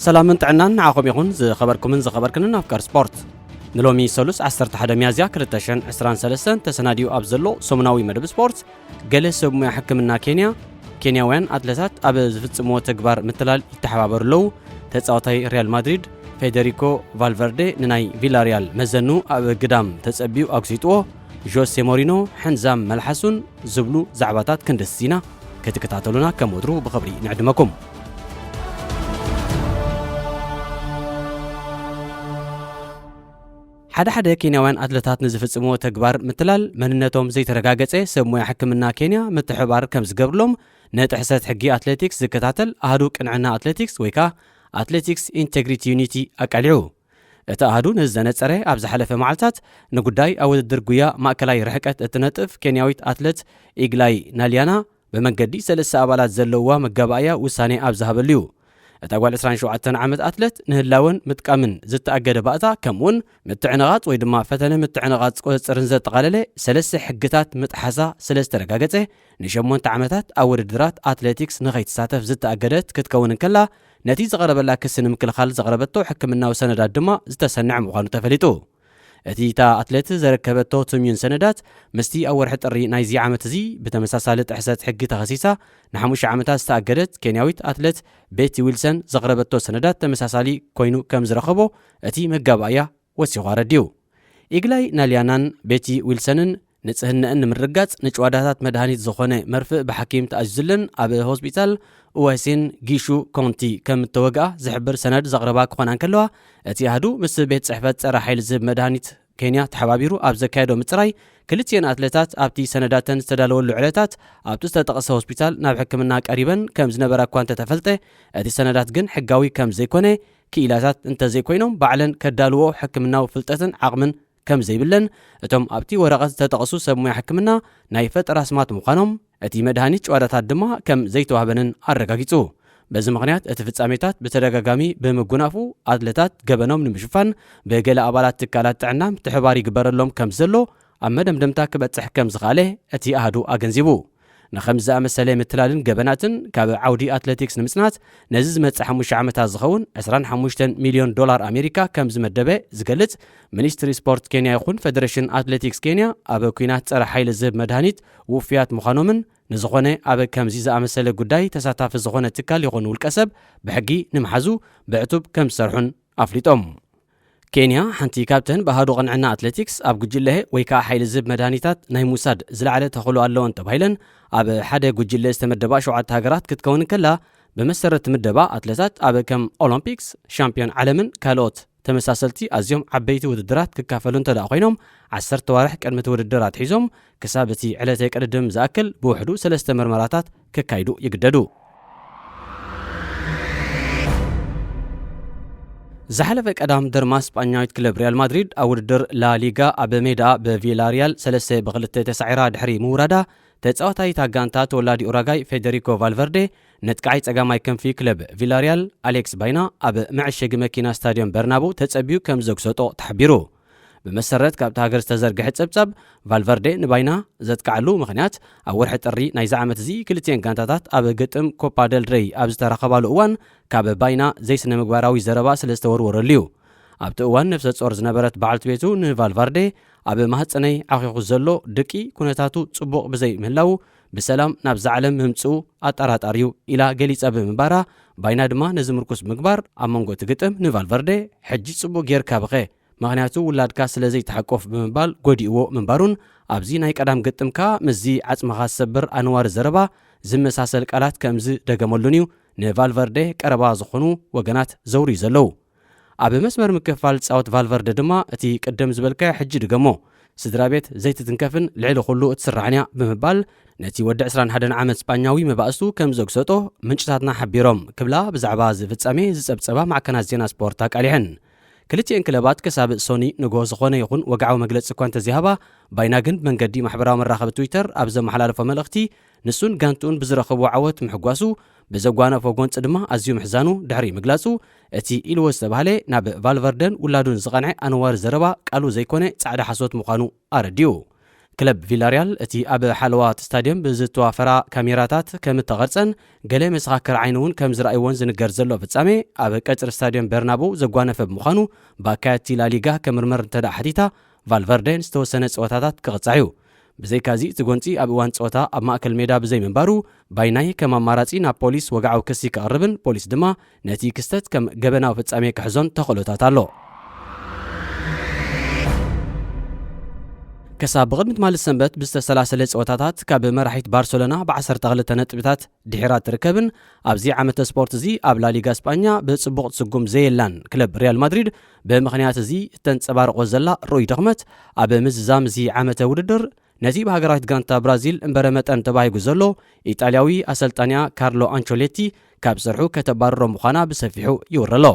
ሰላምን ጥዕናን ንዓኹም ይኹን፣ ዝኸበርኩምን ዝኸበርክንን ኣፍቃር ስፖርት። ንሎሚ ሰሉስ ዓሰርተ ሓደ ሚያዝያ ክልተ ሽሕን ዕስራን ሰለስተን ተሰናዲኡ ኣብ ዘሎ ሰሙናዊ መደብ ስፖርት፣ ገለ ሰብ ሞያ ሕክምና ኬንያ፣ ኬንያውያን ኣትለታት ኣብ ዝፍጽምዎ ተግባር ምትላል ይተሓባበሩ ኣለዉ፣ ተጻዋታይ ሪያል ማድሪድ ፌደሪኮ ቫልቨርዴ ንናይ ቪላሪያል መዘኑ ኣብ ግዳም ተጸቢዩ ኣጉሲጥዎ፣ ዦሴ ሞሪኖ ሕንዛም መልሓሱን ዝብሉ ዛዕባታት ክንድስስ ኢና። ክትከታተሉና ከም ወትሩ ብኽብሪ ንዕድመኩም። ሓደ ሓደ ኬንያውያን ኣትለታት ንዝፍጽምዎ ተግባር ምትላል መንነቶም ዘይተረጋገጸ ሰብ ሞያ ሕክምና ኬንያ ምትሕባር ከም ዝገብርሎም ንጥሕሰት ሕጊ ኣትሌቲክስ ዝከታተል ኣህዱ ቅንዕና ኣትሌቲክስ ወይ ከኣ ኣትሌቲክስ ኢንቴግሪቲ ዩኒቲ ኣቃሊዑ። እቲ ኣሃዱ ነዚ ዘነጸረ ኣብ ዝሓለፈ መዓልታት ንጉዳይ ኣብ ውድድር ጉያ ማእከላይ ርሕቀት እትነጥፍ ኬንያዊት ኣትለት ኢግላይ ናልያና ብመንገዲ ሰለስተ ኣባላት ዘለውዋ መጋባእያ ውሳኔ ኣብ ዝሃበሉ እዩ። እታ ጓል ዕስራን ሸውዓተን ዓመት ኣትለት ንህላወን ምጥቃምን ዝተኣገደ ባእታ ከምኡውን ምትዕንቓጽ ወይ ድማ ፈተነ ምትዕንቓጽ ቁጽጽርን ዘጠቓለለ ሰለስተ ሕግታት ምጥሓሳ ስለ ዝተረጋገጸ ንሸሞንተ ዓመታት ኣብ ውድድራት ኣትሌቲክስ ንኸይትሳተፍ ዝተኣገደት ክትከውን እንከላ ነቲ ዝቐረበላ ክሲ ንምክልኻል ዘቕረበቶ ሕክምናዊ ሰነዳት ድማ ዝተሰንዐ ምዃኑ ተፈሊጡ። እቲ እታ ኣትሌት ዘረከበቶ ትምዩን ሰነዳት ምስቲ ኣብ ወርሒ ጥሪ ናይዚ ዓመት እዚ ብተመሳሳሊ ጥሕሰት ሕጊ ተኸሲሳ ንሓሙሽተ ዓመታት ዝተኣገደት ኬንያዊት ኣትሌት ቤቲ ዊልሰን ዘቕረበቶ ሰነዳት ተመሳሳሊ ኮይኑ ከም ዝረኸቦ እቲ መጋባእያ ወሲኹ ኣረዲኡ። ኢግላይ ናልያናን ቤቲ ዊልሰንን ንጽህነአን ንምርግጋጽ ንጭዋዳታት መድሃኒት ዝኾነ መርፍእ ብሓኪም ተኣዚዙለን ኣብ ሆስፒታል ኡዋሲን ጊሹ ኮንቲ ከም እተወግኣ ዝሕብር ሰነድ ዘቕረባ ክኾና እንከለዋ፣ እቲ ኣህዱ ምስ ቤት ጽሕፈት ጸረ ሓይሊ ዝህብ መድሃኒት ኬንያ ተሓባቢሩ ኣብ ዘካየዶ ምጽራይ፣ ክልቲኤን ኣትሌታት ኣብቲ ሰነዳተን ዝተዳለወሉ ዕለታት ኣብቲ ዝተጠቕሰ ሆስፒታል ናብ ሕክምና ቀሪበን ከም ዝነበራ እኳ እንተተፈልጠ፣ እቲ ሰነዳት ግን ሕጋዊ ከም ዘይኮነ፣ ክኢላታት እንተዘይኮይኖም ባዕለን ከዳልዎ ሕክምናዊ ፍልጠትን ዓቕምን ከም ዘይብለን፣ እቶም ኣብቲ ወረቐት ዝተጠቕሱ ሰብ ሞያ ሕክምና ናይ ፈጠራ ኣስማት ምዃኖም፣ እቲ መድሃኒት ጭዋዳታት ድማ ከም ዘይተዋህበንን ኣረጋጊጹ። በዚ ምኽንያት እቲ ፍጻሜታት ብተደጋጋሚ ብምጉናፉ፣ ኣትለታት ገበኖም ንምሽፋን ብገለ ኣባላት ትካላት ጥዕና ምትሕባር ይግበረሎም ከም ዘሎ ኣብ መደምደምታ ክበጽሕ ከም ዝኸኣለ እቲ ኣሃዱ ኣገንዚቡ። ንኸምዚ ዝኣመሰለ ምትላልን ገበናትን ካብ ዓውዲ ኣትሌቲክስ ንምጽናት ነዚ ዝመጽእ ሓሙሽተ ዓመታት ዝኸውን ዕስራን ሓሙሽተን ሚልዮን ዶላር ኣሜሪካ ከም ዝመደበ ዝገልጽ ሚኒስትሪ ስፖርት ኬንያ ይኹን ፌደሬሽን ኣትሌቲክስ ኬንያ ኣብ ኲናት ጸረ ሓይሊ ዝህብ መድሃኒት ውፉያት ምዃኖምን ንዝኾነ ኣብ ከምዚ ዝኣመሰለ ጉዳይ ተሳታፊ ዝኾነ ትካል ይኹን ውልቀ ሰብ ብሕጊ ንምሓዙ ብዕቱብ ከም ዝሰርሑን ኣፍሊጦም። ኬንያ ሓንቲ ካብተን ብኣሃዱ ቅንዕና ኣትሌቲክስ ኣብ ጉጅለ ወይ ከዓ ሓይሊ ዝህብ መድሃኒታት ናይ ምውሳድ ዝለዓለ ተኽእሎ ኣለወን ተባሂለን ኣብ ሓደ ጉጅለ ዝተመደባ ሸውዓተ ሃገራት ክትከውን እንከላ፣ ብመሰረት ምደባ ኣትሌታት ኣብ ከም ኦሎምፒክስ፣ ሻምፒዮን ዓለምን ካልኦት ተመሳሰልቲ ኣዝዮም ዓበይቲ ውድድራት ክካፈሉ እንተ ደኣ ኮይኖም፣ ዓሰርተ ዋርሕ ቅድሚ እቲ ውድድር ኣትሒዞም ክሳብ እቲ ዕለተ ቅድድም ዝኣክል ብውሕዱ ሰለስተ መርመራታት ክካይዱ ይግደዱ። ዝሓለፈ ቀዳም ደርማ ስጳኛዊት ክለብ ሪያል ማድሪድ ኣብ ውድድር ላ ሊጋ ኣብ ሜዳኣ ብቪላሪያል ሰለስተ ብክልተ ተሳዒራ ድሕሪ ምውራዳ፣ ተጻዋታይታ ጋንታ ተወላዲ ኡራጋይ ፌደሪኮ ቫልቨርዴ፣ ነጥቃዓይ ጸጋማይ ክንፊ ክለብ ቪላሪያል ኣሌክስ ባይና ኣብ መዐሸጊ መኪና ስታድዮም በርናቡ ተጸቢዩ ከም ዘጉሰጦ ተሓቢሩ። ብመሰረት ካብቲ ሃገር ዝተዘርግሐ ጸብጻብ፣ ቫልቨርዴ ንባይና ዘጥቅዓሉ ምኽንያት፣ ኣብ ወርሒ ጥሪ ናይዚ ዓመት እዚ ክልቲኤን ጋንታታት ኣብ ግጥም ኮፓ ደል ሬይ ኣብ ዝተራኸባሉ እዋን፣ ካብ ባይና ዘይስነ ምግባራዊ ዘረባ ስለ ዝተወርወረሉ እዩ። ኣብቲ እዋን ነፍሰ ጾር ዝነበረት በዓልቲ ቤቱ ንቫልቫርዴ፣ ኣብ ማህጸነይ ዓኺኹ ዘሎ ድቂ ኩነታቱ ጽቡቕ ብዘይ ምህላዉ ብሰላም ናብዛ ዓለም ምምጽኡ ኣጠራጣሪ እዩ ኢላ ገሊጻ ብምንባራ፣ ባይና ድማ ነዚ ምርኩስ ብምግባር ኣብ መንጎ እቲ ግጥም ንቫልቨርዴ፣ ሕጂ ጽቡቕ ጌርካ ብኸ፣ ምኽንያቱ ውላድካ ስለ ዘይትሓቁፍ ብምባል ጎዲእዎ ምንባሩን ኣብዚ ናይ ቀዳም ግጥም ከኣ ምስዚ ዓጽምኻ ዝሰብር ኣነዋሪ ዘረባ ዝመሳሰል ቃላት ከም ዝደገመሉን እዩ ንቫልቨርዴ ቀረባ ዝኾኑ ወገናት ዘውርዩ ዘለዉ። ኣብ መስመር ምክፍፋል ጻወት ቫልቨርደ ድማ እቲ ቅድም ዝበልካዮ ሕጂ ድገሞ፣ ስድራ ቤት ዘይትትንከፍን ልዕሊ ኩሉ እትስራሕን እያ ብምባል ነቲ ወዲ ዕስራን ሓደን ዓመት ስጳኛዊ መባእስቱ ከም ዘግሰጦ ምንጭታትና ሓቢሮም ክብላ ብዛዕባ እዚ ፍጻሜ ዝጸብጸባ ማዕከናት ዜና ስፖርት ኣቃሊሐን። ክልቲኤን ክለባት ክሳብ ሶኒ ንግሆ ዝኾነ ይኹን ወግዓዊ መግለጺ እኳ እንተዘይሃባ፣ ባይና ግን ብመንገዲ ማሕበራዊ መራኸቢ ትዊተር ኣብ ዘመሓላለፎ መልእኽቲ ንሱን ጋንትኡን ብዝረኸብዎ ዓወት ምሕጓሱ፣ ብዘጓነፎ ጎንጺ ድማ ኣዝዩ ምሕዛኑ ድሕሪ ምግላጹ፣ እቲ ኢልዎ ዝተባህለ ናብ ቫልቨርደን ውላዱን ዝቐንዐ ኣነዋሪ ዘረባ ቃሉ ዘይኮነ ጻዕዳ ሓሶት ምዃኑ ኣረዲኡ። ክለብ ቪላሪያል እቲ ኣብ ሓለዋ እቲ ስታድየም ብዝተዋፈራ ካሜራታት ከም እተቐርጸን ገለ መሰኻክር ዓይኒ እውን ከም ዝረኣይዎን ዝንገር ዘሎ ፍጻሜ፣ ኣብ ቀጽሪ ስታድየም በርናቡ ዘጓነፈ ብምዃኑ፣ ብኣካየድቲ ላሊጋ ከምርመር እንተደኣ ሓቲታ፣ ቫልቨርደ ንዝተወሰነ ጸወታታት ክቕጻዕ እዩ። ብዘይካዚ እቲ ጎንጺ ኣብ እዋን ጸወታ ኣብ ማእከል ሜዳ ብዘይምንባሩ፣ ባይናይ ከም ኣማራጺ ናብ ፖሊስ ወግዓዊ ክሲ ከቕርብን ፖሊስ ድማ ነቲ ክስተት ከም ገበናዊ ፍጻሜ ክሕዞን ተኽእሎታት ኣሎ። ከሳብ ብቕድሚ ትማሊ ሰንበት ብዝተሰላሰለ ጸወታታት ካብ መራሒት ባርሰሎና ብ12 ነጥብታት ድሒራ ትርከብን ኣብዚ ዓመተ ስፖርት እዚ ኣብ ላሊጋ ስጳኛ ብጽቡቕ ትስጉም ዘየላን ክለብ ሪያል ማድሪድ፣ ብምኽንያት እዚ እተንጸባርቖ ዘላ ርኡይ ድኽመት ኣብ ምዝዛም እዚ ዓመተ ውድድር ነቲ ብሃገራዊት ጋንታ ብራዚል እምበረ መጠን ተባሂጉ ዘሎ ኢጣልያዊ ኣሰልጣንያ ካርሎ ኣንቸሎቲ ካብ ስርሑ ከተባርሮ ምዃና ብሰፊሑ ይውረ ኣሎ።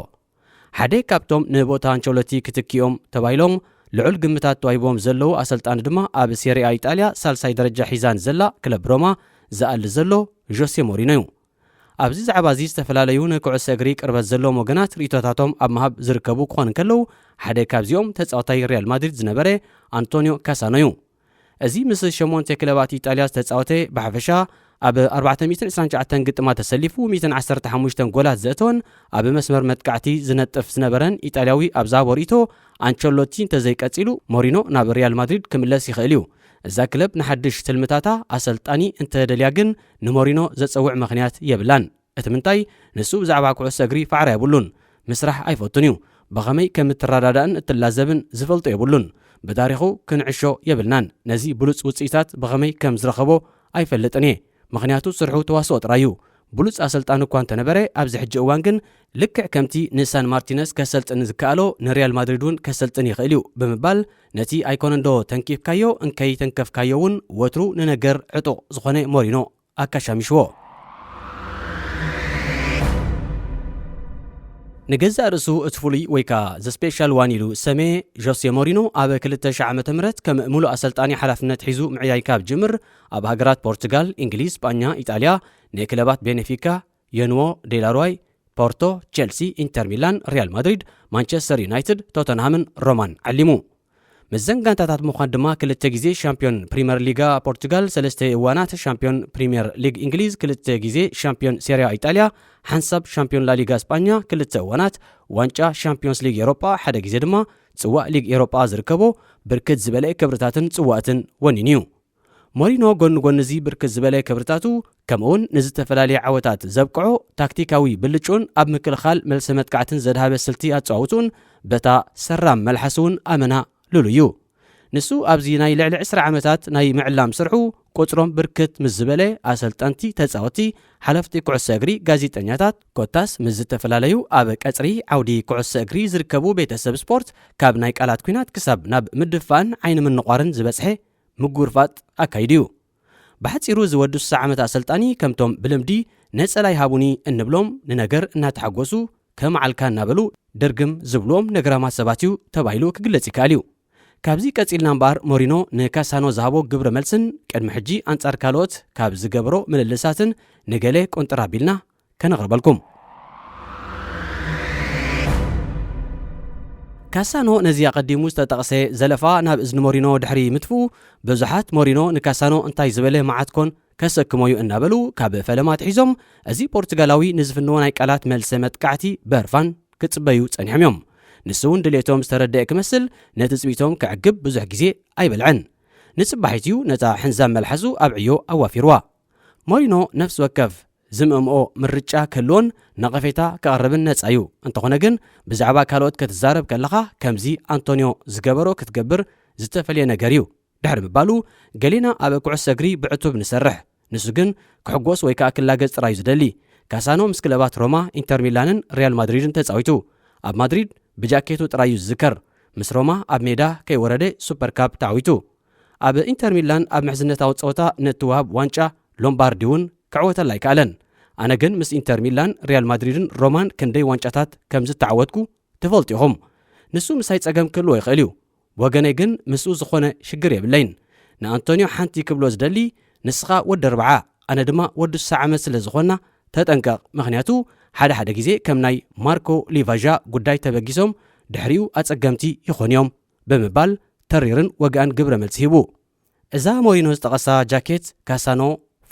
ሓደ ካብቶም ንቦታ ኣንቸሎቲ ክትክኦም ተባሂሎም ልዑል ግምታት ተዋሂቦም ዘለዉ ኣሰልጣኒ ድማ ኣብ ሴሪኣ ኢጣልያ ሳልሳይ ደረጃ ሒዛ ንዘላ ክለብ ሮማ ዝኣሊ ዘሎ ዦሴ ሞሪኖ እዩ። ኣብዚ ዛዕባ እዚ ዝተፈላለዩ ንኩዕሶ እግሪ ቅርበት ዘለዎም ወገናት ርእይቶታቶም ኣብ ምሃብ ዝርከቡ ክኾኑ እንከለዉ፣ ሓደ ካብዚኦም ተጻዋታይ ሪያል ማድሪድ ዝነበረ ኣንቶኒዮ ካሳኖ እዩ። እዚ ምስ ሸሞንተ ክለባት ኢጣልያ ዝተጻወተ፣ ብሓፈሻ ኣብ ኣርባዕተ ሚእትን ዕስራን ትሽዓተን ግጥማት ተሰሊፉ ሚእትን ዓሰርተ ሓሙሽተን ጎላት ዘእተወን ኣብ መስመር መጥቃዕቲ ዝነጥፍ ዝነበረን ኢጣልያዊ ኣብ ዝሃቦ ርእይቶ፣ ኣንቸሎቲ እንተዘይቀጺሉ ሞሪኖ ናብ ሪያል ማድሪድ ክምለስ ይኽእል እዩ። እዛ ክለብ ንሓድሽ ትልምታታ ኣሰልጣኒ እንተደልያ ግን ንሞሪኖ ዘጸውዕ ምኽንያት የብላን። እቲ ምንታይ፣ ንሱ ብዛዕባ ኩዕሶ እግሪ ፋዕራ የብሉን። ምስራሕ ኣይፈቱን እዩ። ብኸመይ ከም እትረዳዳእን እትላዘብን ዝፈልጦ የብሉን። ብታሪኹ ክንዕሾ የብልናን። ነዚ ብሉጽ ውጽኢታት ብኸመይ ከም ዝረኸቦ ኣይፈልጥን እየ። ምኽንያቱ ስርሑ ተዋስኦ ጥራይ እዩ። ብሉጽ ኣሰልጣኒ እኳ እንተነበረ፣ ኣብዚ ሕጂ እዋን ግን ልክዕ ከምቲ ንሳን ማርቲነስ ከሰልጥን ዝከኣሎ ንሪያል ማድሪድ እውን ከሰልጥን ይኽእል እዩ ብምባል፣ ነቲ ኣይኮነንዶ ተንኪፍካዮ እንከይ ተንከፍካዮ እውን ወትሩ ንነገር ዕጡቕ ዝኾነ ሞሪኖ ኣካሻሚሽዎ። ንገዛእ ርእሱ እቲ ፍሉይ ወይ ከኣ ዘ ስፔሻል ዋን ኢሉ ዝሰመየ ጆሴ ሞሪኖ ኣብ ክልተ ሽሕ ዓመተ ምህረት ከም ምሉእ ኣሰልጣኒ ሓላፍነት ሒዙ ምዕያይ ካብ ጅምር ኣብ ሃገራት ፖርቱጋል፣ እንግሊዝ፣ ስጳኛ፣ ኢጣልያ ንክለባት ቤኔፊካ፣ የንዎ፣ ዴላርዋይ፣ ፖርቶ፣ ቸልሲ፣ ኢንተር ሚላን፣ ሪያል ማድሪድ፣ ማንቸስተር ዩናይትድ፣ ቶተንሃምን ሮማን ዓሊሙ። ምስ ዘን ጋንታታት ምዃን ድማ ክልተ ግዜ ሻምፒዮን ፕሪምየር ሊጋ ፖርቱጋል፣ ሰለስተ እዋናት ሻምፒዮን ፕሪምየር ሊግ እንግሊዝ፣ ክልተ ግዜ ሻምፒዮን ሴሪያ ኢጣልያ፣ ሓንሳብ ሻምፒዮን ላሊጋ ስጳኛ፣ ክልተ እዋናት ዋንጫ ሻምፒዮንስ ሊግ ኤሮጳ፣ ሓደ ግዜ ድማ ጽዋእ ሊግ ኤሮጳ ዝርከቦ ብርክት ዝበለ ክብርታትን ጽዋእትን ወኒኑ እዩ። ሞሪኖ ጎኒ ጎኒ እዚ ብርክት ዝበለ ክብርታቱ፣ ከምኡውን ንዝተፈላለየ ዓወታት ዘብቅዖ ታክቲካዊ ብልጭኡን ኣብ ምክልኻል መልሰ መጥቃዕትን ዘድሃበ ስልቲ ኣጸዋውትኡን በታ ሰራም መልሓሱ እውን ኣመና ልሉይ እዩ። ንሱ ኣብዚ ናይ ልዕሊ ዕስራ ዓመታት ናይ ምዕላም ስርሑ ቁጽሮም ብርክት ምስ ዝበለ ኣሰልጠንቲ፣ ተጻወቲ፣ ሓለፍቲ ኩዕሶ እግሪ፣ ጋዜጠኛታት፣ ኮታስ ምስ ዝተፈላለዩ ኣብ ቀጽሪ ዓውዲ ኩዕሶ እግሪ ዝርከቡ ቤተሰብ ስፖርት ካብ ናይ ቃላት ኲናት ክሳብ ናብ ምድፋእን ዓይኒ ምንቋርን ዝበጽሐ ምጉርፋጥ ኣካይዱ እዩ። ብሓጺሩ እዚ ወዲ ስሳ ዓመት ኣሰልጣኒ ከምቶም ብልምዲ ነጸላ ይሃቡኒ እንብሎም ንነገር እናተሓጎሱ ከመዓልካ እናበሉ ድርግም ዝብልዎም ነግራማት ሰባት እዩ ተባሂሉ ክግለጽ ይከኣል እዩ። ካብዚ ቀጺልና እምበኣር ሞሪኖ ንካሳኖ ዝሃቦ ግብረ መልስን ቅድሚ ሕጂ ኣንጻር ካልኦት ካብ ዝገበሮ ምልልሳትን ንገለ ቁንጥር ኣቢልና ከነቕርበልኩም። ካሳኖ ነዚ ኣቐዲሙ ዝተጠቕሰ ዘለፋ ናብ እዝኒ ሞሪኖ ድሕሪ ምትፍኡ፣ ብዙሓት ሞሪኖ ንካሳኖ እንታይ ዝበለ መዓት ኮን ከሰክሞ እዩ እናበሉ ካብ ፈለማ ኣትሒዞም፣ እዚ ፖርቱጋላዊ ንዝፍንዎ ናይ ቃላት መልሰ መጥቃዕቲ በርፋን ክጽበዩ ጸኒሖም እዮም። ንሱ እውን ድሌቶም ዝተረደአ ክመስል ነቲ ጽቢቶም ከዕግብ ብዙሕ ግዜ ኣይበልዐን። ንጽባሒት እዩ ነታ ሕንዛም መልሓሱ ኣብ ዕዮ ኣዋፊርዋ። ሞሪኖ ነፍሲ ወከፍ ዝምእምኦ ምርጫ ክህልዎን ነቐፌታ ከቕርብን ነጻ እዩ። እንተኾነ ግን ብዛዕባ ካልኦት ክትዛረብ ከለኻ ከምዚ ኣንቶንዮ ዝገበሮ ክትገብር ዝተፈልየ ነገር እዩ ድሕሪ ምባሉ፣ ገሌና ኣብ ኩዕሶ እግሪ ብዕቱብ ንሰርሕ፣ ንሱ ግን ክሕጎስ ወይ ከኣ ክላገጽ ጥራይ እዩ ዝደሊ። ካሳኖ ምስ ክለባት ሮማ፣ ኢንተር ሚላንን ሪያል ማድሪድን ተጻዊቱ። ኣብ ማድሪድ ብጃኬቱ ጥራይ እዩ ዝዝከር። ምስ ሮማ ኣብ ሜዳ ከይወረደ ሱፐር ካፕ ተዓዊቱ። ኣብ ኢንተር ሚላን ኣብ ምሕዝነታዊ ጸወታ ንእትወሃብ ዋንጫ ሎምባርዲ እውን ክዕወተላ ኣይከኣለን። ኣነ ግን ምስ ኢንተር ሚላን፣ ሪያል ማድሪድን ሮማን ክንደይ ዋንጫታት ከም ዝተዓወትኩ ትፈልጡ ኢኹም። ንሱ ምሳይ ጸገም ክህልዎ ይኽእል እዩ። ብወገነይ ግን ምስኡ ዝኾነ ሽግር የብለይን። ንኣንቶንዮ ሓንቲ ክብሎ ዝደሊ፣ ንስኻ ወዲ ኣርብዓ፣ ኣነ ድማ ወዲ ስሳ ዓመት ስለ ዝኾንና ተጠንቀቕ፣ ምኽንያቱ ሓደ ሓደ ግዜ ከም ናይ ማርኮ ሊቫዣ ጉዳይ ተበጊሶም ድሕሪኡ ኣጸገምቲ ይኾኑ እዮም ብምባል ተሪርን ወግኣን ግብረ መልሲ ሂቡ። እዛ ሞሪኖ ዝጠቐሳ ጃኬት ካሳኖ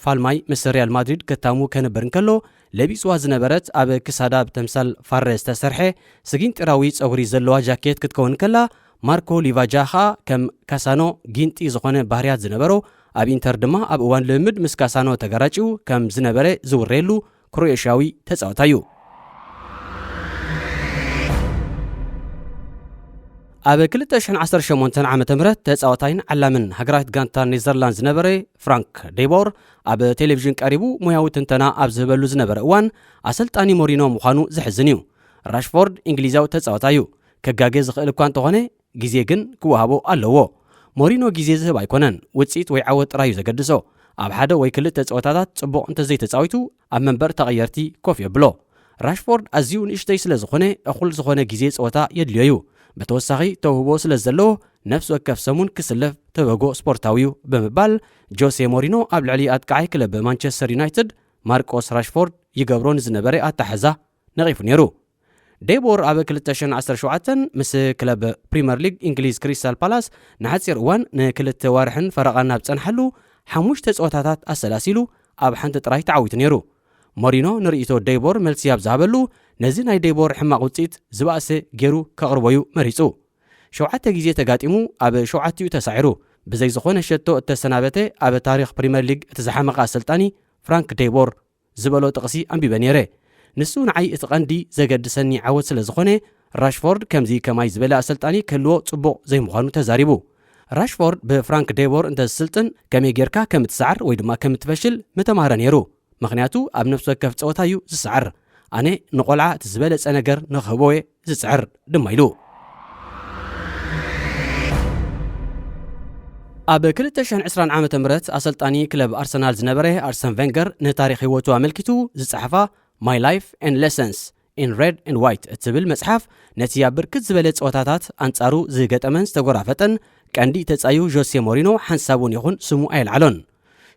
ፋልማይ ምስ ሪያል ማድሪድ ክታሙ ከንብር እንከሎ፣ ለቢጽዋ ዝነበረት ኣብ ክሳዳ ብተምሳል ፋረ ዝተሰርሐ ስጊንጢራዊ ጸጉሪ ዘለዋ ጃኬት ክትከውን ከላ፣ ማርኮ ሊቫጃ ኸኣ ከም ካሳኖ ጊንጢ ዝኾነ ባህርያት ዝነበሮ፣ ኣብ ኢንተር ድማ ኣብ እዋን ልምምድ ምስ ካሳኖ ተጋራጭዩ ከም ዝነበረ ዝውረየሉ ክሮኤሽያዊ ተጻዋታይ እዩ። ኣብ ክልተ ሽሕን ዓሰርተ ሸሞንተን ዓመተ ምህረት ተጻዋታይን ዓላምን ሃገራዊት ጋንታ ኔዘርላንድ ዝነበረ ፍራንክ ዴቦር ኣብ ቴሌቪዥን ቀሪቡ ሞያዊ ትንተና ኣብ ዝህበሉ ዝነበረ እዋን፣ ኣሰልጣኒ ሞሪኖ ምዃኑ ዘሕዝን እዩ። ራሽፎርድ እንግሊዛዊ ተጻዋታይ እዩ። ከጋገ ዝኽእል እኳ እንተኾነ፣ ግዜ ግን ክወሃቦ ኣለዎ። ሞሪኖ ግዜ ዝህብ ኣይኮነን፣ ውጽኢት ወይ ዓወት ጥራይ እዩ ዘገድሶ። ኣብ ሓደ ወይ ክልተ ጸወታታት ጽቡቕ እንተዘይተጻዊቱ፣ ኣብ መንበር ተቐየርቲ ኮፍ የብሎ። ራሽፎርድ ኣዝዩ ንእሽተይ ስለ ዝኾነ፣ እኹል ዝኾነ ግዜ ጸወታ የድልዮ እዩ። ብተወሳኺ፣ ተውህቦ ስለ ዘለዎ፣ ነፍሲ ወከፍ ሰሙን ክስለፍ ተበጎ ስፖርታዊ እዩ ብምባል፣ ጆሴ ሞሪኖ ኣብ ልዕሊ ኣጥቃዓይ ክለብ ማንቸስተር ዩናይትድ ማርቆስ ራሽፎርድ ይገብሮ ንዝነበረ ኣተሓዛ ነቒፉ ነይሩ። ዴቦር ኣብ ክልተ ሽሕን ዓሰርተ ሸውዓተን ምስ ክለብ ፕሪምየር ሊግ እንግሊዝ ክሪስታል ፓላስ ንሓጺር እዋን ንክልተ ዋርሕን ፈረቓን ኣብ ጸንሓሉ፣ ሓሙሽተ ጸወታታት ኣሰላሲሉ ኣብ ሓንቲ ጥራይ ተዓዊቱ ነይሩ። ሞሪኖ ንርእይቶ ዴቦር መልሲ ኣብ ዝሃበሉ፣ ነዚ ናይ ዴቦር ሕማቕ ውጽኢት ዝበኣሰ ገይሩ ከቕርቦ እዩ መሪጹ። ሸውዓተ ግዜ ተጋጢሙ፣ ኣብ ሸውዓቲኡ ተሳዒሩ። ብዘይ ዝኾነ ሸቶ እተሰናበተ፣ ኣብ ታሪኽ ፕሪምየር ሊግ እቲ ዝሓመቐ ኣሰልጣኒ ፍራንክ ዴቦር ዝበሎ ጥቕሲ ኣንቢበ ነይረ። ንሱ ንዓይ እቲ ቀንዲ ዘገድሰኒ ዓወት ስለ ዝኾነ፣ ራሽፎርድ ከምዚ ከማይ ዝበለ ኣሰልጣኒ ክህልዎ ጽቡቕ ዘይምዃኑ ተዛሪቡ። ራሽፎርድ ብፍራንክ ዴቦር እንተ ዝስልጥን፣ ከመይ ጌርካ ከም እትሰዓር ወይ ድማ ከም እትፈሽል ምተማህረ ነይሩ። ምኽንያቱ፣ ኣብ ነፍሲ ወከፍ ጸወታ እዩ ዝሰዓር። ኣነ ንቖልዓ እቲ ዝበለጸ ነገር ንኽህቦ እየ ዝጽዕር ድማ ኢሉ። ኣብ ክልተ ሽሕን ዕስራን ዓመተ ምህረት ኣሰልጣኒ ክለብ ኣርሰናል ዝነበረ ኣርሰን ቬንገር ንታሪኽ ህይወቱ ኣመልኪቱ ዝጸሓፋ My Life and Lessons in Red and White እትብል መጽሓፍ፣ ነቲ ኣብ ብርክት ዝበለ ጸወታታት ኣንጻሩ ዝገጠመን ዝተጎራፈጠን ቀንዲ ተጻዩ ጆሴ ሞሪኖ ሓንሳብ እውን ይኹን ስሙ ኣየልዓሎን።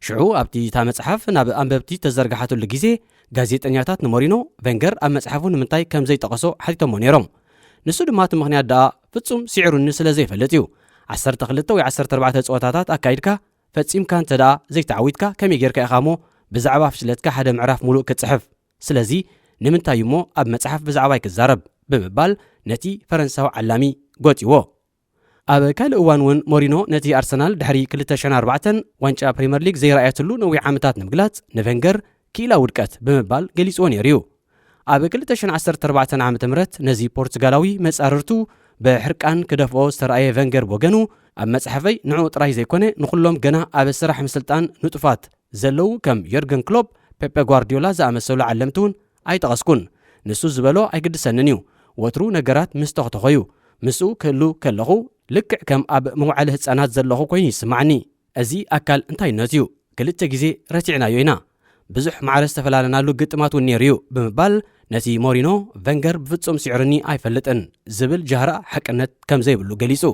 ሽዑ ኣብቲ እታ መጽሓፍ ናብ ኣንበብቲ ተዘርግሓትሉ ግዜ፣ ጋዜጠኛታት ንሞሪኖ ቬንገር ኣብ መጽሓፉ ንምንታይ ከም ዘይጠቐሶ ሓቲቶሞ ነይሮም። ንሱ ድማ እቲ ምኽንያት ደኣ ፍጹም ስዒሩኒ ስለ ዘይፈልጥ እዩ። ዓሰርተ ክልተ ወይ ዓሰርተ ኣርባዕተ ጸወታታት ኣካይድካ ፈጺምካ እንተ ደኣ ዘይተዓዊትካ ከመይ ጌርካ ኢኻ እሞ ብዛዕባ ፍሽለትካ ሓደ ምዕራፍ ሙሉእ ክትጽሕፍ? ስለዚ ንምንታይ እሞ ኣብ መጽሓፍ ብዛዕባይ ክዛረብ? ብምባል ነቲ ፈረንሳዊ ዓላሚ ጎጢዎ። ኣብ ካልእ እዋን እውን ሞሪኖ ነቲ ኣርሰናል ድሕሪ ክልተ ሽሕን ኣርባዕተን ዋንጫ ፕሪምየር ሊግ ዘይረኣየትሉ ነዊሕ ዓመታት ንምግላጽ ንቬንገር ክኢላ ውድቀት ብምባል ገሊጽዎ ነይሩ እዩ። ኣብ ክልተ ሽሕን ዓሰርተ ኣርባዕተን ዓመተ ምህረት ነዚ ፖርቱጋላዊ መጻርርቱ ብሕርቃን ክደፍኦ ዝተራእየ ቬንገር ብወገኑ፣ ኣብ መጽሓፈይ ንዕኡ ጥራይ ዘይኮነ ንኹሎም ገና ኣብ ስራሕ ምስልጣን ንጡፋት ዘለዉ ከም ዮርገን ክሎፕ፣ ፔፔ ጓርዲዮላ ዝኣመሰሉ ዓለምቲ እውን ኣይጠቐስኩን። ንሱ ዝበሎ ኣይግድሰንን እዩ። ወትሩ ነገራት ምስ ተኽተኾ እዩ። ምስኡ ክህሉ ከለኹ ልክዕ ከም ኣብ መውዓሊ ህጻናት ዘለኹ ኮይኑ ይስማዓኒ። እዚ ኣካል እንታይነት እዩ። ክልተ ግዜ ረቲዕናዮ ኢና። ብዙሕ ማዕረ ዝተፈላለናሉ ግጥማት እውን ነይሩ እዩ ብምባል ነቲ ሞሪኖ ቨንገር ብፍጹም ስዒሩኒ ኣይፈልጥን ዝብል ጃህራ ሓቅነት ከም ዘይብሉ ገሊጹ።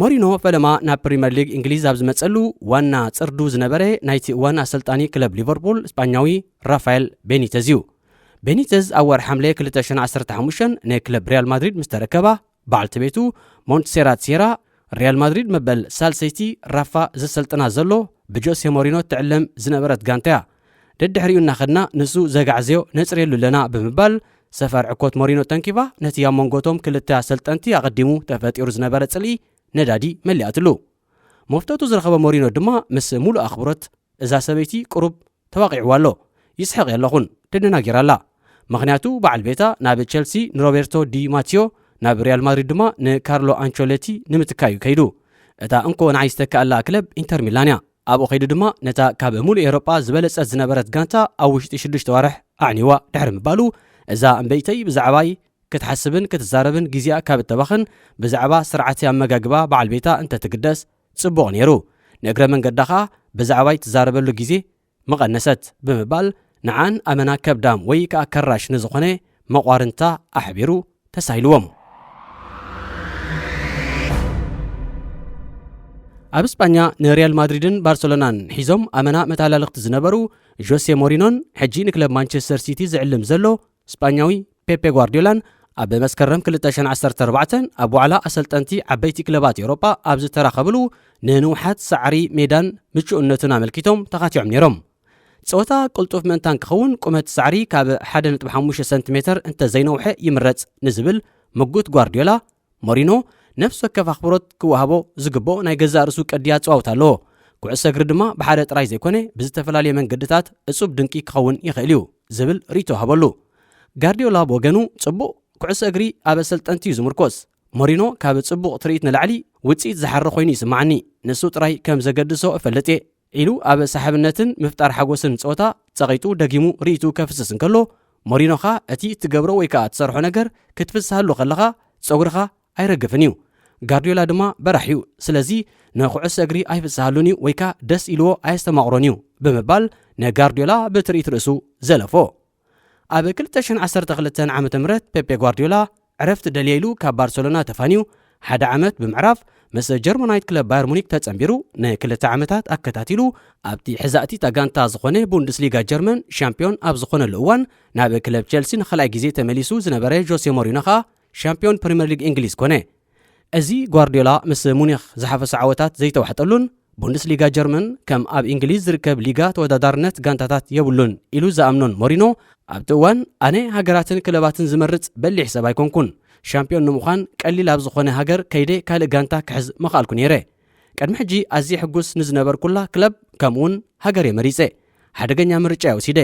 ሞሪኖ ፈለማ ናብ ፕሪምየር ሊግ እንግሊዝ ኣብ ዝመጸሉ ዋና ጽርዱ ዝነበረ ናይቲ እዋን ኣሰልጣኒ ክለብ ሊቨርፑል ስጳኛዊ ራፋኤል ቤኒተዝ እዩ። ቤኒተዝ ኣብ ወርሒ ሓምለ ክልተ ሽሕን ዓሰርተ ሓሙሽተን ንክለብ ሪያል ማድሪድ ምስ ተረከባ፣ በዓልቲ ቤቱ ሞንትሴራት ሴራ፣ ሪያል ማድሪድ መበል ሳልሰይቲ ራፋ ዘሰልጥና ዘሎ ብጆሴ ሞሪኖ ትዕለም ዝነበረት ጋንታ እያ። ደድሕሪኡ እናኸድና ንሱ ዘጋዕዘዮ ነጽርየሉ ኣለና ብምባል፣ ሰፈር ዕኮት ሞሪኖ ተንኪፋ ነቲ ኣብ መንጎቶም ክልተ ኣሰልጠንቲ ኣቐዲሙ ተፈጢሩ ዝነበረ ጽልኢ ነዳዲ መሊኣትሉ። መፍተቱ ዝረኸበ ሞሪኖ ድማ ምስ ሙሉእ ኣኽብሮት እዛ ሰበይቲ ቁሩብ ተዋቒዕዋ ኣሎ። ይስሕቕ የለኹን፣ ደደናጊራ ኣላ። ምኽንያቱ በዓል ቤታ ናብ ቸልሲ ንሮቤርቶ ዲ ማቲዮ፣ ናብ ሪያል ማድሪድ ድማ ንካርሎ ኣንቸሎቲ ንምትካይ እዩ ከይዱ። እታ እንኮ ንዓይ ዝተካኣላ ክለብ ኢንተር ሚላን እያ። ኣብኡ ከይዱ ድማ ነታ ካብ ሙሉእ ኤውሮጳ ዝበለጸት ዝነበረት ጋንታ ኣብ ውሽጢ ሽዱሽተ ዋርሕ ኣዕኒዋ ድሕሪ ምባሉ፣ እዛ እምበይተይ ብዛዕባይ ክትሓስብን ክትዛረብን ግዜኣ ካብ እተባኽን፣ ብዛዕባ ስርዓተ ኣመጋግባ በዓል ቤታ እንተትግደስ ጽቡቕ ነይሩ። ንእግረ መንገዳ ኸኣ ብዛዕባይ ትዛረበሉ ግዜ ምቐነሰት ብምባል፣ ንዓን ኣመና ከብዳም ወይ ከኣ ከራሽ ንዝኾነ መቋርንታ ኣሕቢሩ ተሳኢልዎም። ኣብ ስጳኛ ንሪያል ማድሪድን ባርሰሎናን ሒዞም ኣመና መተሃላልኽቲ ዝነበሩ ጆሴ ሞሪኖን ሕጂ ንክለብ ማንቸስተር ሲቲ ዝዕልም ዘሎ ስጳኛዊ ፔፔ ጓርዲዮላን ኣብ መስከረም ክልተ ሽሕን ዓሰርተ ኣርባዕተን ኣብ ዋዕላ ኣሰልጠንቲ ዓበይቲ ክለባት ኤውሮጳ ኣብ ዝተራኸብሉ፣ ንንውሓት ሳዕሪ ሜዳን ምቹእነቱን ኣመልኪቶም ተኻቲዖም ነይሮም። ጸወታ ቅልጡፍ ምእንታን ክኸውን፣ ቁመት ሳዕሪ ካብ ሓደ ነጥቢ ሓሙሽተ ሰንቲሜተር እንተዘይነውሐ ይምረጽ ንዝብል ምጉት ጓርዲዮላ፣ ሞሪኖ ነፍሲ ወከፍ ኣኽብሮት ክወሃቦ ዝግብኦ ናይ ገዛእ ርእሱ ቅዲ ኣጸዋውታ ኣለዎ። ኩዕሶ እግሪ ድማ ብሓደ ጥራይ ዘይኮነ፣ ብዝተፈላለየ መንገድታት እጹብ ድንቂ ክኸውን ይኽእል እዩ ዝብል ርእይቶ ሃበሉ። ጋርዲዮላ ብወገኑ፣ ጽቡቕ ኩዕሶ እግሪ ኣብ ኣሰልጠንቲ እዩ ዝምርኮስ። ሞሪኖ ካብ ጽቡቕ ትርኢት ንላዕሊ ውጽኢት ዝሓረ ኮይኑ ይስምዓኒ። ንሱ ጥራይ ከም ዘገድሶ እፈልጥ እየ፣ ኢሉ ኣብ ሰሓብነትን ምፍጣር ሓጎስን ጸወታ ጸቒጡ ደጊሙ ርእይቱ ከፍስስ እንከሎ፣ ሞሪኖ ኸኣ እቲ እትገብሮ ወይ ከኣ እትሰርሖ ነገር ክትፍስሃሉ ከለኻ ጸጉርኻ ኣይረግፍን እዩ። ጋርዲዮላ ድማ በራሕ እዩ። ስለዚ ንኩዕሶ እግሪ ኣይፍስሃሉን እዩ ወይ ከኣ ደስ ኢልዎ ኣየስተማቕሮን እዩ ብምባል ንጋርዲዮላ ብትርኢት ርእሱ ዘለፎ። ኣብ ክልተ ሽሕን ዓሰርተ ክልተን ዓመተ ምህረት ፔፔ ጓርዲዮላ ዕረፍቲ ደልየ ኢሉ ካብ ባርሰሎና ተፋንዩ ሓደ ዓመት ብምዕራፍ ምስ ጀርመናዊት ክለብ ባየር ሙኒክ ተጸንቢሩ ንክልተ ዓመታት ኣከታቲሉ ኣብቲ ሕዛእቲ እታ ጋንታ ዝኾነ ቡንደስሊጋ ጀርመን ሻምፒዮን ኣብ ዝኾነሉ እዋን ናብ ክለብ ቸልሲ ንኻልኣይ ግዜ ተመሊሱ ዝነበረ ጆሴ ሞሪኖ ኸኣ ሻምፒዮን ፕሪምየር ሊግ እንግሊዝ ኮነ። እዚ ጓርዲዮላ ምስ ሙኒኽ ዝሓፈሶ ዓወታት ዘይተዋሕጠሉን ቡንደስሊጋ ጀርመን ከም ኣብ እንግሊዝ ዝርከብ ሊጋ ተወዳዳርነት ጋንታታት የብሉን ኢሉ ዝኣምኖን ሞሪኖ ኣብቲ እዋን ኣነ ሃገራትን ክለባትን ዝመርጽ በሊሕ ሰብ ኣይኮንኩን። ሻምፒዮን ንምዃን ቀሊል ኣብ ዝኾነ ሃገር ከይደ ካልእ ጋንታ ክሕዝ ምኽኣልኩ ነይረ። ቅድሚ ሕጂ ኣዝየ ሕጉስ ንዝነበርኩላ ክለብ ከምኡውን ሃገር እየ መሪጸ። ሓደገኛ ምርጫ እየ ወሲደ።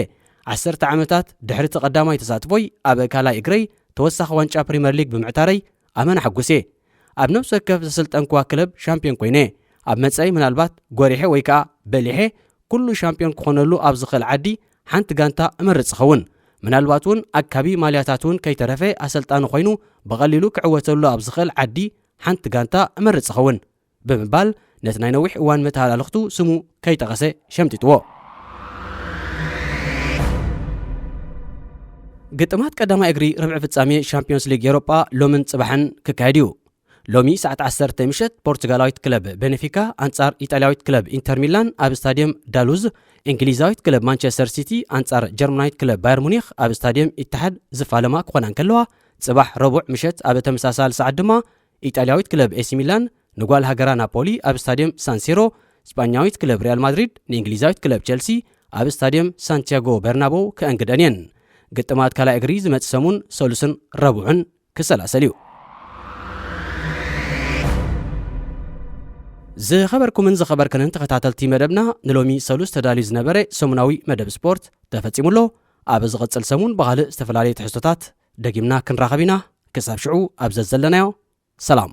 ዓሰርተ ዓመታት ድሕሪ እቲ ቀዳማይ ተሳትፎይ ኣብ ካልኣይ እግረይ ተወሳኺ ዋንጫ ፕሪምየር ሊግ ብምዕታረይ ኣመና ሕጉስ እየ። ኣብ ነፍሲ ወከፍ ዘሰልጠንኩዋ ክለብ ሻምፒዮን ኮይነ እየ። ኣብ መጻኢ ምናልባት ጎሪሐ ወይ ከኣ በሊሐ ኩሉ ሻምፒዮን ክኾነሉ ኣብ ዝኽእል ዓዲ ሓንቲ ጋንታ እመርጽ እኸውን። ምናልባት እውን ኣካቢ ማልያታት እውን ከይተረፈ ኣሰልጣኒ ኮይኑ ብቐሊሉ ክዕወተሉ ኣብ ዝኽእል ዓዲ ሓንቲ ጋንታ እመርጽ እኸውን ብምባል ነቲ ናይ ነዊሕ እዋን መተሃላልኽቱ ስሙ ከይጠቐሰ ሸምጢጥዎ። ግጥማት ቀዳማይ እግሪ ርብዒ ፍጻሜ ሻምፒዮንስ ሊግ ኤውሮጳ ሎምን ጽባሕን ክካየድ እዩ። ሎሚ ሰዓት ዓሰርተ ምሸት ፖርቱጋላዊት ክለብ ቤኔፊካ ኣንጻር ኢጣልያዊት ክለብ ኢንተር ሚላን ኣብ ስታድየም ዳሉዝ፣ እንግሊዛዊት ክለብ ማንቸስተር ሲቲ ኣንጻር ጀርመናዊት ክለብ ባየር ሙኒኽ ኣብ ስታድየም ኢትሓድ ዝፋለማ ክኾና እንከለዋ፣ ጽባሕ ረቡዕ ምሸት ኣብ ተመሳሳሊ ሰዓት ድማ ኢጣልያዊት ክለብ ኤሲ ሚላን ንጓል ሃገራ ናፖሊ ኣብ ስታድየም ሳንሲሮ፣ ስጳኛዊት ክለብ ሪያል ማድሪድ ንእንግሊዛዊት ክለብ ቸልሲ ኣብ ስታድየም ሳንቲያጎ በርናቦ ከእንግደን እየን። ግጥማት ካልኣይ እግሪ ዝመጽእ ሰሙን ሰሉስን ረቡዕን ክሰላሰል እዩ። ዝኸበርኩምን ዝኸበርክንን ተኸታተልቲ መደብና፣ ንሎሚ ሰሉስ ተዳልዩ ዝነበረ ሰሙናዊ መደብ ስፖርት ተፈጺሙ ኣሎ። ኣብ ዝቕጽል ሰሙን ብኻልእ ዝተፈላለየ ትሕዝቶታት ደጊምና ክንራኸብ ኢና። ክሳብ ሽዑ ኣብ ዘዘለናዮ ሰላም።